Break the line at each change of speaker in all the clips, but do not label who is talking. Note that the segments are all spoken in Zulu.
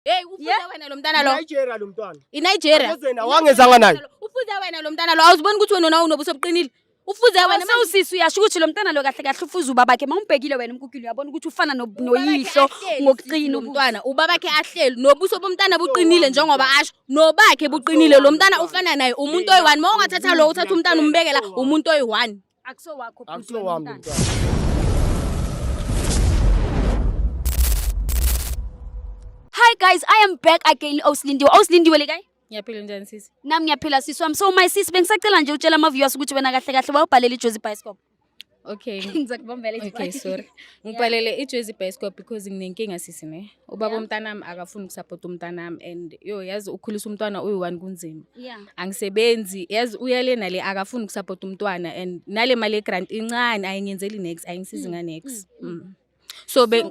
Hey, ufuze wena lo mntana lo.
Nigeria lo mntwana.
INigeria.
Angezena, wangezanga naye.
Ufuze wena lo mntana lo. Awuziboni ukuthi wena nawe unobuso obuqinile. Ufuze wena
Wena usisi uyasho ukuthi lo mntana lo kahle kahle ufuze ubabakhe. Mawumbhekile wena umkukile uyabona ukuthi ufana noyihlo ngokuqina
lo mntwana. Ubabakhe ahleli nobuso bomntana buqinile njengoba asho. Nobakhe buqinile lo mntana ufana naye umuntu oyi-one. Mawungathatha lo uthatha umntana umbekela umuntu oyi-one.
Akuso wakho bhuti
Akuso
wena
wami lo
umntana.
mntwana.
Hi guys, I am back again Osilindiwe. Osilindiwe le kae?
Ngiyaphila njani sisi?
Nami ngiyaphila sisi wami. So my sis bengisacela nje utshela ama viewers ukuthi wena kahle kahle wawubhalela iJozi Bioscope.
Okay.
Ngizakubombela
Okay, sorry. Ngibhalele iJozi Bioscope because nginenkinga sisi ne. Ubaba umntanami akafuni ukusupport umntanami and yo yazi ukhulisa umntwana uyi-one kunzima. Angisebenzi yazi uyale nale akafuni ukusupport umntwana and nale mali yegrant incane ayingenzeli nex ayingisizi nganex. So be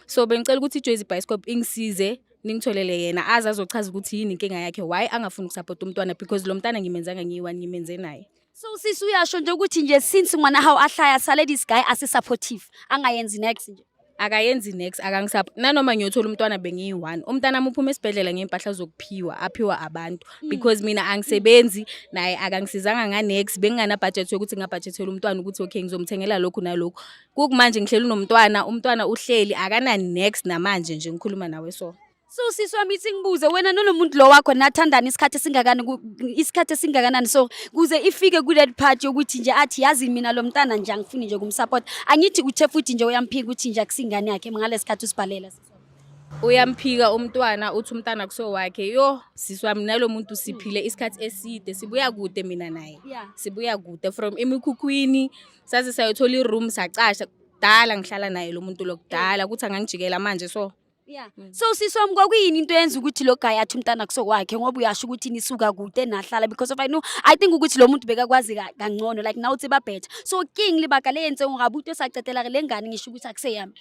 so bengicela ukuthi iJozi Bioscope ingisize ningitholele yena aze azochaza ukuthi yini inkinga yakhe why angafuni ukusupport umntwana because lo mntana ngimenzanga ngiyi-one ngimenze naye.
So sisi uyasho nje ukuthi nje since ngwana hawu ahlaya sale this guy asi supportive angayenzi next nje.
Akayenzi nex akangisapho nanoma ngiyothola umntwana bengiyi-one umntana wami uphuma esibhedlela ngey'mpahla zokuphiwa aphiwa abantu because mina angisebenzi naye akangisizanga nganex benginganabhajethi yokuthi ngingabhajethela umntwana ukuthi okay ngizomthengela lokhu nalokhu kukumanje ngihleli nomntwana umntwana uhleli akana-nex namanje nje ngikhuluma nawe so.
So sisi wami ithi ngibuze wena nonomuntu lo wakho nathandana isikhathi esingakani isikhathi esingakanani so kuze ifike kule part yokuthi nje athi yazi mina lo mntana nje angifuni nje kumsupport angithi uthe futhi nje uyamphika ukuthi nje akusingane yakhe ngalesikhathi usibhalela sisi wami.
Uyamphika umntwana uthi umntana kusowakhe yo sisi wami nalo muntu siphile isikhathi eside sibuya kude mina naye. Sibuya kude from emikhukhwini saze sayothola i-room sacasha kudala ngihlala naye lo muntu lo kudala ukuthi angangijikela manje so.
So sisi wami kwakuyini into eyenza ukuthi lo guy athi umntana kusokwakhe ngoba uyasho ukuthi nisuka kude nahlala because of I know I think ukuthi lo muntu bekakwazi kangcono like now uthi ba better. So king lebaka le entseng hore abuti o sa qetela re le ngane ngisho ukuthi akuseyami.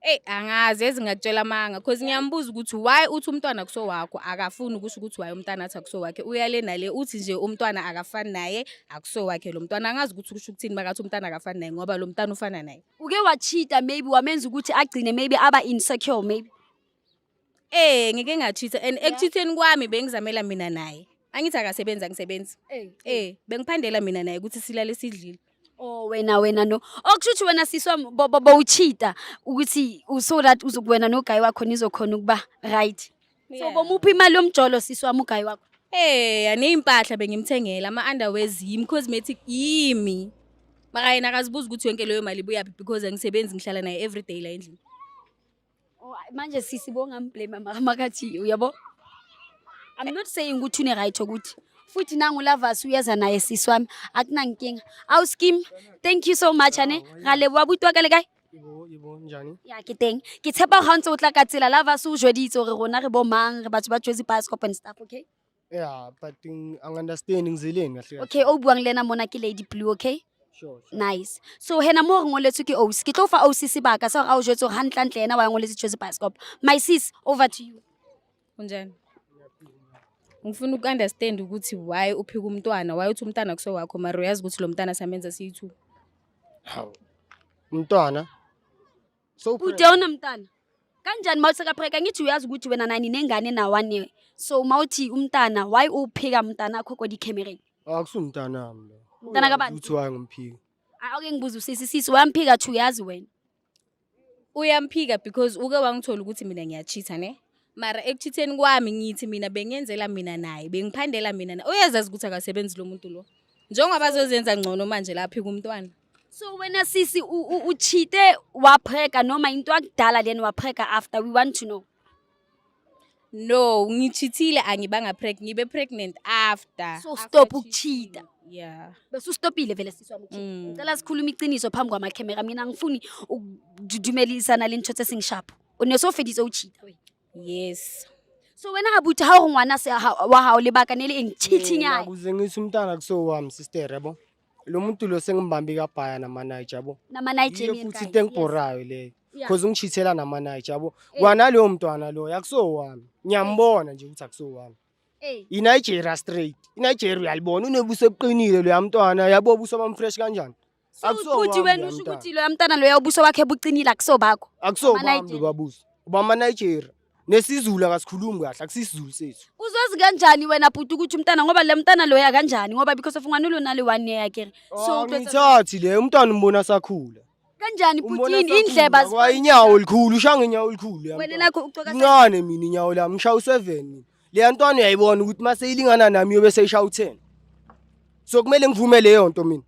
Eyi angazi yazi ngingakutshela amanga cause ngiyambuza ukuthi why uthi umntwana kusowakho akafuni ukusho ukuthi why umntwana athi akusowakhe uyale nale uthi nje umntwana akafani naye akusowakhe lo mntwana angazi ukuthi kusho ukuthini makathi umntwana akafani naye ngoba lo mntwana ufana naye.
Uke wa-cheat-a maybe wamenza ukuthi agcine maybe aba insecure maybe.
Ngike nga-cheat-a and ekucheat-eni kwami bengizamela mina naye. Angithi akasebenzi angisebenzi. Bengiphandela mina naye ukuthi silale sidlile.
Oh wena wena no. Okusho ukuthi wena sisi wami bowucheat-a ukuthi so that uzokuwena noguy wakho nizokhona ukuba right. So bomuphi imali yomjolo sisi wami uguy wakho?
Ney'mpahla bengimthengela ama-underwears yimi, cosmetic yimi. Mara yena akazibuzi ukuthi yonke leyo mali ibuyaphi because angisebenzi ngihlala naye everyday la endlini.
Oh, manje sisi bongamblame mara makathi uyabo. I'm not saying ukuthi une right ukuthi futhi nangu lovers uyeza naye sisi wami akunankinga. Awu skim, thank you so much ane. Ra leboha buti wa ka le kae?
Yebo, yebo, njani?
Ya ke teng. Ke tshepa ha o ntse o tla ka tsela lovers o jweditse hore rona re bo mang re batho ba Jozi Bioscope and stuff, okay?
Yeah, but angi-understand ngizeleni kahle kahle.
Okay, o buang le ena mona ke Lady Blue, okay?
Sure, sure.
Nice. So hena mo re ngoletswe ke Osi. Ke tlo fa Osi sebaka sa hore a o jwetse hore hantlentle yena wa ngoletse Jozi Bioscope. My sis, over to you.
Kunjani? Ngifuna uku-understand ukuthi why uphika umntwana, why uthi umntana kusowakho mara uyazi ukuthi lo mntana samenza siyi-two.
Hawu. Umntwana. So
Ude unamntana. Kanjani mawuthi sekapheka ngithi uyazi ukuthi wena nani nengane na 1 year. So mawuthi umntana why uphika umntana akho kodi camereni?
Akusumntanami lo.
Umntana kabani?
Uthi why ngumphika.
Ake ngibuze usisi sisi wamphika thi uyazi wena.
Uyamphika because uke wangithola ukuthi mina ngiyacheat-a ne. Mara ekucheat-eni kwami ngithi mina bengenzela mina naye, bengiphandela mina naye. Uyazazi ukuthi akasebenzi lo muntu lo. Njengoba azozenza ngcono manje la aphika umntwana.
So wena sisi ucheat-e wapheka noma into akudala then wapheka after we want to know.
No, ngicheat-ile angibanga preg, ngibe pregnant after.
So
After
stop
cheating.
ukucheat-a.
Yeah.
Bese ustopile vele sisi wami ukucheat-a. Ngicela sikhulume iqiniso phambi kwamakhemera mina angifuni ukudumelisana le ntho tse seng sharp. O ne so feditse o cheat-a wena.
Yes.
So wena abuti ha o re ngwana se wa hao lebaka ne le eng cheating ya hae?
Kuze ngithi umntana kusowami sister yabo. Lo muntu lo sengimbambe kabhaya namanayithi yabo.
Nama-Nigerian
Yiyo futhi
guys,
into engibhorayo leyo.
Yeah.
Because ungishithela namanayithi yabo. Kwanaloyo mntwana loyo akusowami. Ngiyambona nje ukuthi akusowami. INigeria straight. iNigeria uyalibona unebuso obuqinile loya mntwana yabo ubuso bamfresh kanjani?
So
Akuso
uthi
wami
wena
loya
usho
mntwana.
ukuthi loya mntana loya ubuso wakhe buqinile akusobakho.
Akusobami
Ama-Nigeria.
lo babuso. Ubama Nigeria. NesiZulu akasikhulumi kahle, akusisiZulu sethu.
Uzozi kanjani wena bhuti ukuthi umntana, ngoba le mntana loya kanjani, ngoba because of ngwana lona le 1 year akere. So
Oh, ngithathi le umntwana umbona sakhula.
Kanjani bhuti,
Umbona
yini
sakhula,
indleba
kwa inyawo likhulu, ushaya ngenyawo likhulu leya
Wena
mntwana.
nakho ugcoka
Lincane mina inyawo lami, ngishaya u7 mina. Leya ntwana uyayibona ukuthi mase ilingana nami yobe seyishaya u10. So kumele ngivume leyo nto mina.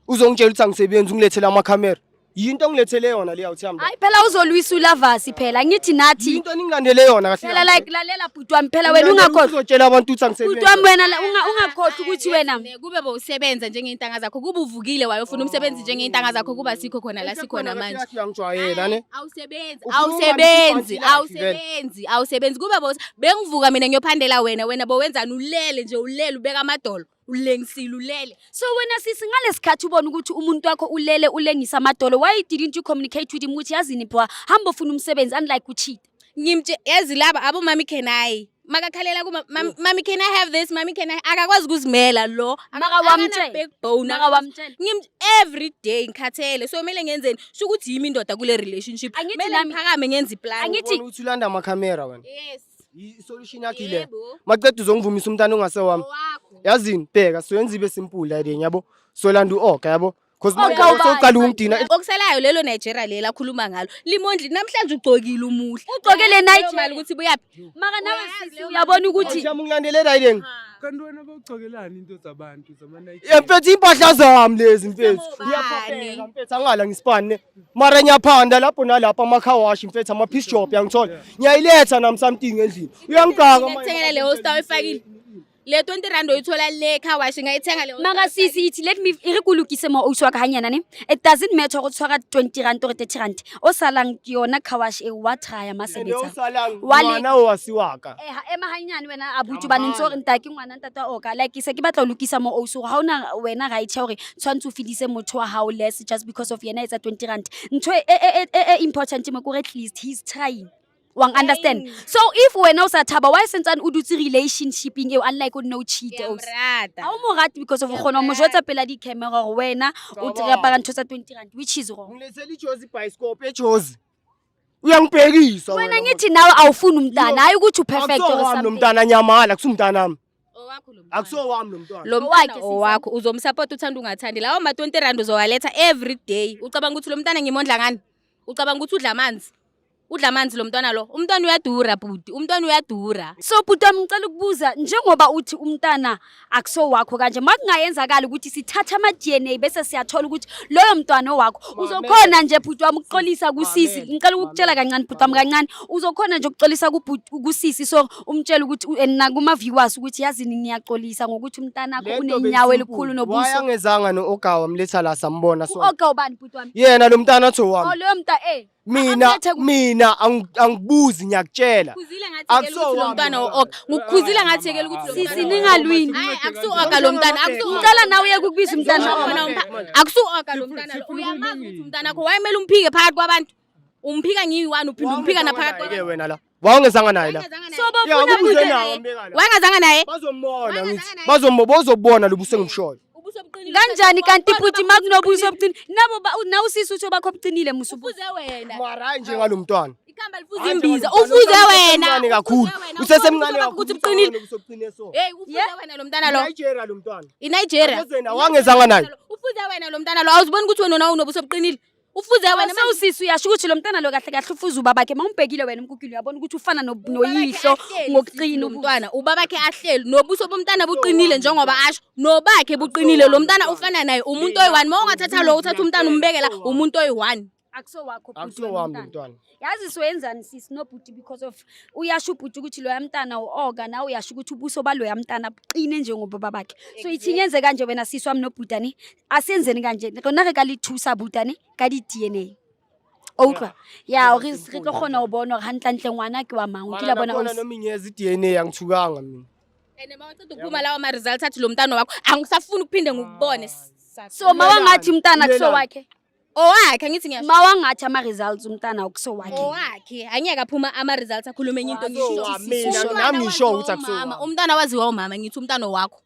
Uzongitshela ukuthi angisebenzi, ungilethele amakhamera. Yinto ongilethele yona leya uthiyami.
Hayi phela uzolwisa ulavasi phela, ngithi nathi.
Yinto ningilandele yona kahle.
Phela like lalela bhuti wami phela, wena ungakhohlwa.
Uzotshela abantu ukuthi angisebenzi.
Bhuti wami wena ungakhohlwa ukuthi wena
Kube bowusebenza njengey'ntanga zakho, kube uvukile wayofuna umsebenzi njengey'ntanga zakho, kuba sikho khona la sikhona manje.
Uyangijwayela ne?
Awusebenzi,
Ufuna
awusebenzi,
ukubamba ibhanti lakhe vele.
awusebenzi, awusebenzi. Kube bengivuka mina ngiyophandela wena, wena bowenzani? Ulele nje, ulele ubeka amadolo, ulengisile ulele.
So wena sisi, ngalesikhathi ubona ukuthi umuntu wakho ulele ulengisa amadolo, why didn't you communicate with him ukuthi yazini bra, hamba ufuna umsebenzi, unlike ucheat?
Ngimtshe yazi laba abo mami, can I, makakhalela kuma mami, can I have this, mami can I, akakwazi ukuzimela lo.
Maka wamtshela?
Backbone.
Maka wamtshela?
Ngim every day ngikhathele, so kumele ngenzeni? Sho ukuthi yimi indoda kule relationship.
Angithi
Kumele ngiphakame ngenze iplan.
Angithi
Ubona ukuthi ulanda amakhamera wena.
Yes.
I-solution yakho ile.
Yebo.
Maqeda uzongivumisa umntana ongasewami.
Owakho.
Yazini, bheka, soyenza ibe simple la le, yabo. Solanda u-Oga, yabo. Cause
Oga
manje
ubani?
sewuqala ukungidina.
Okusalayo lelo Nigeria lela akhuluma ngalo limondli, namhlanje ugcokile umuhle.
Ugcoke le
Leyo
Nigeria.
mali ukuthi buyaphi?
Maka nawe
Uyayazi
sisi
leyo
uyabona ukuthi
Awuthi ungilandelela yini?
Kanti wena bawugcokelani into zabantu zama-Nigeria?
Mfethu, impahla zami lezi mfethu.
Sengobani?
Ngiyaphapheka mfethu, angala ngisipane. Mara ngiyaphanda lapho nalapho ama-car wash mfethu, ama-piece job yangithola. Ngiyayiletha nami something endlini. Uyangigaka manje.
Ngikuthengela leyo star oyifakile le 20 rand oyithola le car wash, ngayithenga leyo.
Mara sisi ithi let me e re ko lokise mo ausi wa ka hanyana ne. It doesn't matter go tshwara 20 rand or 30 rand. O salang ke yona car wash e wa trya ma
And
sebetsa.
osalang
Wale-
ngwana o wasiwaka.
Eh ha ema hanyane wena abuti ba ntse re ntate ngwana ntate wa oka, like se ke batla ho lokisa mo ausi gore ha ona wena right ya hore tshwantse o fedise motho wa hao less just because of yena etsa 20 rand. Ntho e important mo kore at least he's trying. Wang understand? So if wena o sa thaba, why sentsane o dutse relationshiping eo, unlike o no cheat ausi?
Ngiyamrata.
Ha o mo rate because of o kgona ho mo jwetsa pela di-camera gore wena o
Cabanga.
apara ntho tsa 20 rand, which is wrong.
Ngilethele iJozi bioscope eJozi. Uyangibhekisa.
Wena ngithi nawe awufuni umntana, hayi ukuthi uperfect or
Akuso wami lo
something.
mntana nyamala, akusumntanami.
Owakho lo mntwana.
Akuso wami lo mntwana.
Lo
Owakhe
mntana
sisi.
owakho, uzomsupport uthanda ungathandi. Lawo ma 20 rand uzowaletha every day. Ucabanga ukuthi lo mntana ngimondla ngani? Ucabanga ukuthi udla amanzi? Udla amanzi lo mntwana lo? Umntwana uyadura bhuti, umntwana uyadura.
So bhuti wami, ngicela ukubuza, njengoba uthi umntana akuso wakho kanje, makungayenzakala ukuthi sithathe ama-DNA bese siyathola ukuthi loyo mntwana owakho, uzokhona nje bhuti wami ukuxolisa kusisi?
Mamela,
Ngicela ukukutshela
mamela,
kancane bhuti wami, kancane. Uzokhona nje ukuxolisa kusisi, so umtshele ukuthi and nakuma-viewers ukuthi yazini ngiyaxolisa ngokuthi umntanakho
Lento
unenyawo
beyisimple.
elikhulu nobuso.
Wayangezanga no-Ogawa mletha la sambona so.
U-Oga ubani bhuti wami?
Yena lo mntana athi
Oh,
wami.
loyo mnta eh.
Mina
Amlethe
mina angibuzi, ngiyakutshela.
Kukhuzile ngathekela
Akuso
ukuthi lo
wami
mntwana
lo
o-Oga. Ngikukhuzile ngathekela ukuthi lo
Sisi
mntwana.
ningalwini.
Hayi, akusu-Oga lo mntana, akusu-Oga.
Ngicela nawe uye kukubiza umntana.
Wona akusu-Oga lo mntana lo. Uyamazi ukuthi umntana wakho wayemele umphike phakathi kwabantu. Umphika ngiyi-one, uphinde umphika naphakathi
Ke
kwabantu.
wena la. Wawungezanga naye la.
Wayengazanga naye.
So
Ya
bafuna
kubuze
bhuti
nawo mbeka la.
Wayengazanga naye.
Bazombona ngithi.
Wangazanga naye.
Bazombona, bozobona lo buso engibushoyo.
Ubuso obuqinile.
Kanjani kanti bhuti makunobuso obuqinile? Nabo nawe usisi uthi obakho obuqinile musu.
Ufuze wena.
Mara hayi njengalo mntwana.
Ikhamba lifuza
Hayi
imbiza.
njengalo
Ufuze
mntwana.
wena.
Usesemncane kakhulu.
Ufuze wena.
Usesemncane
Ufuze
kakhulu.
ukuthi ubuqinile.
Ubuso obuqine so.
Hey, ufuze
Yeah.
wena lo mntana lo.
Nigeria lo mntwana.
INigeria.
Angezena, wangezanga naye.
Ufuze wena lo mntana lo. Awuziboni ukuthi wena nawe unobuso obuqinile? Ufuze wena.
So usisi uyasho ukuthi lo mntana lo kahle kahle ufuze ubabakhe. Mawumbhekile wena umkukile uyabona ukuthi ufana noyihlo ngokuqina
lo mntwana, ubabakhe ahleli nobuso bomntana buqinile njengoba asho, nobakhe buqinile. Lo mntana ufana naye, umuntu oyi-one. Ma ungathatha lo, uthatha umntana umbeke la, umuntu oyi-one.
Akuso wakho bhuti
Akuso
wena
wami lo
umntana.
mntwana.
Yazi soyenzani sisi nobhuti, because of uyasho ubhuti ukuthi loya mntana u-Oga, nawe uyasho ukuthi ubuso baloya mntana buqine njengobaba bakhe. So ithi ngenze kanje wena sisi wami nobhutane, asenzeni kanje, rona re ka le thusa bhutane ka di-DNA o utlwa ya re re tlo kgona ho bona hore hantlentle ngwana ke wa mang, o kile bona
Mara
ausi.
noma ingeza i-DNA angithukanga mina.
And uma uceda ukuphuma lawo ma-results athi lo mntana wakho, angisafuni ukuphinde ngikubone.
So mawangathi umntana kuso
Ulelani?
wakhe?
Owakhe, angithi ngiyasho.
Mawangathi ama-results umntana akuso wakhe?
Owakhe, angeke aphuma ama-results akhulume enye into.
Akuso
Ngisho
wami, mina
Umntwana
nami ngisho
waziwa
ukuthi akuso
umama,
wami.
umntwana waziwa umama. Ngithi umntana owakho,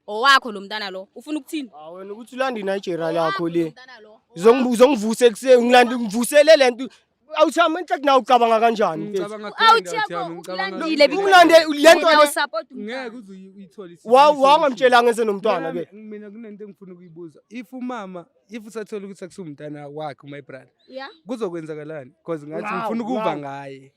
owakho lo mntana lo, ufuna ukuthini?
Ah, wena ukuthi ulanda iNigeria lakho
Owakho lo
le.
mntana lo.
Uzongivusa ekuseni, ngilanda ngivusele lento. Awuthami enhle kunawe, ucabanga kanjani, mfethu?
Ngicabanga
Awuthi
grand,
yabo,
awuthi yami, ngicabanga
ukulandile
grand.
Ukulande le nto
Wena
le
usupport umntana.
Ngeke uze uyithole
Wangamtshelanga esenomntwana ke.
Mina kunento engifuna ukuyibuza. If umama, if usathola ukuthi akusiwumntana wakhe, my brother, kuzokwenzakalani? Because ngathi
Wow,
ngifuna ukuva
wow.
ngaye.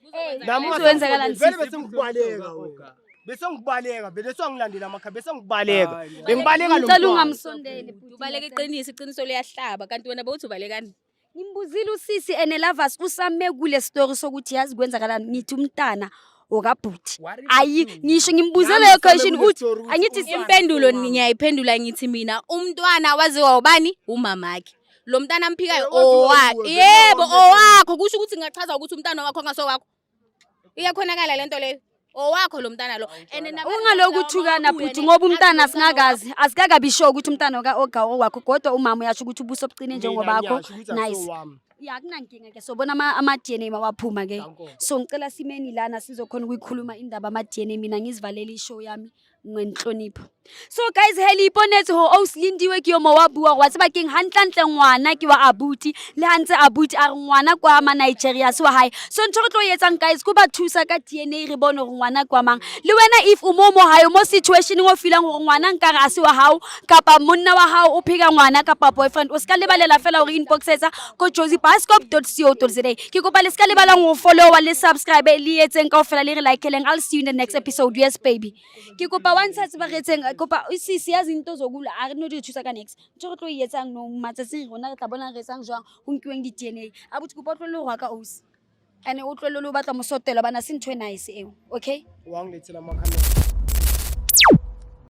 Nami
Kuzokwenzakalani,
vele
sisi?
bese ngikubaleka wena. Bese ngikubaleka, vele sewungilandela amakha, bese ngikubaleka.
Hayi,
Bengibaleka lo
Ngicela
mntwana.
ungamsondeli, bhuti.
Ubaleka iqiniso, iqiniso liyahlaba. Kanti wena bowuthi ubalekani?
Ngimbuzile usisi ene lovers usame kule story sokuthi yazi kwenzakalani, ngithi umntana okabhuti.
What if
Ayi, ngisho ngimbuze
Nami
leyo
ngisame
question
kule
uthi
story ukuthi
angithi
umntwana
Impendulo ngiyayiphendula, ngithi mina umntwana waziwa ubani? Umamakhe. Lo mntana amphikayo
Eh, waziwa
owakhe.
nguwe,
Yebo,
vele.
owakho. Kusho ukuthi ngingachaza ukuthi umntwana wakho angasowakho. Iyakhonakala lento leyo. Owakho lo mntana lo. And
Ungaloku uthukana, bhuti, ngoba umntana singakazi, asikakabi sure ukuthi umntana oga owakho, kodwa umama uyasho ukuthi ubuso obuqine njengobakho.
Mina ngiyasho ukuthi
Nice.
akusiwami.
Ya, akunankinga ke, sobona ama-DNA mawaphuma ke.
Danko.
So ngicela simeni lana sizokhona ukuyikhuluma indaba ama-DNA, mina ngizivalele ishow yami ngenhlonipho. So guys, he le iponetse hore ausi Lindiwe ke yo mo wa bua gore wa tseba keng, hantlentle ngwana ke wa abuti, le ha ntse abuti a re ngwana kwa ma Nigeria se wa hae. So ntho re tlo e etsang, guys, ko ba thusa ka DNA, re bone hore ngwana ke wa mang. Le wena if o mo hae, mo situationeng o feelang hore ngwana nkare a se wa hao, kapa monna wa hao o pheka ngwana, kapa boyfriend, o ska lebalela fela hore inboxetsa ko josiebioscope.co.za. Ke kopa le ska lebalang ho followa le subscribe, le etseng kaofela, le re likeleng. I'll see you in the next episode. Yes baby, ke kopa wa ntsha tseba re etseng, kopa sisi yazi into zokulwa a re no di thusa ka next. Ntho re tlo e etsang no matsatsing rona re tla bona re etsang jwang ho nkiweng di-DNA. Abuti, kopa o tlohelle ho rwaka ausi, and o tlohelle le ho batla mosotelo bana, se ntho e nice eo, okay?
Wangilethela amakhamera.